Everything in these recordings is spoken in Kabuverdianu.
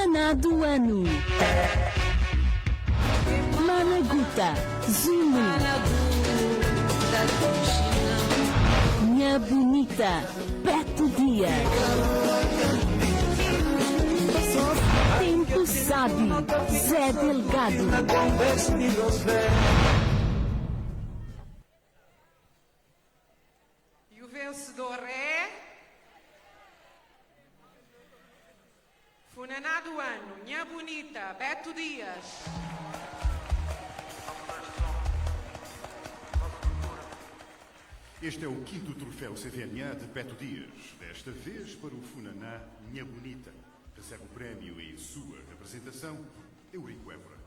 Funaná do Ano, Managuta, Zulu, Nha Bonita, Beto Dias, Tempo Sabi, Zé Delgado. E o vencedor é. Funaná do Ano, Nha Bonita, Beto Dias. Este é o quinto troféu CVMA de Beto Dias, desta vez para o Funaná Nha Bonita. Recebe o prémio em sua representação, Eurico Évora.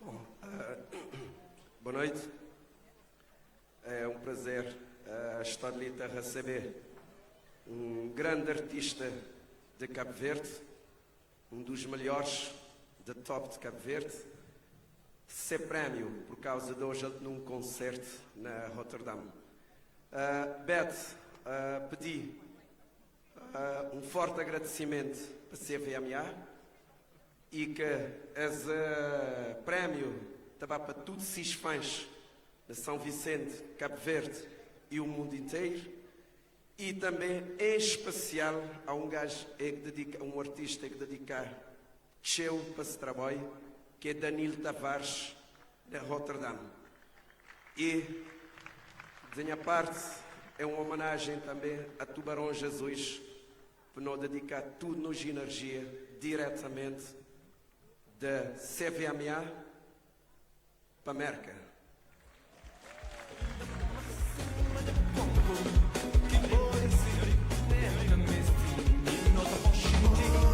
Bom, boa noite. É um prazer uh, estar ali a receber um grande artista de Cabo Verde, um dos melhores de top de Cabo Verde, ser prémio por causa de hoje num concerto na Rotterdam. Beth, pedi um forte agradecimento para CVMA e que esse prémio também para todos os fãs de São Vicente, Cabo Verde e o mundo inteiro. E também, em especial, a um gajo é que dedica, um artista que dedica cheio para esse trabalho, que é Danilo Tavares, de Rotterdam. E, de minha parte, é uma homenagem também a Tubarão Jesus, por não dedicar tudo nos energia diretamente da CVMA para a América.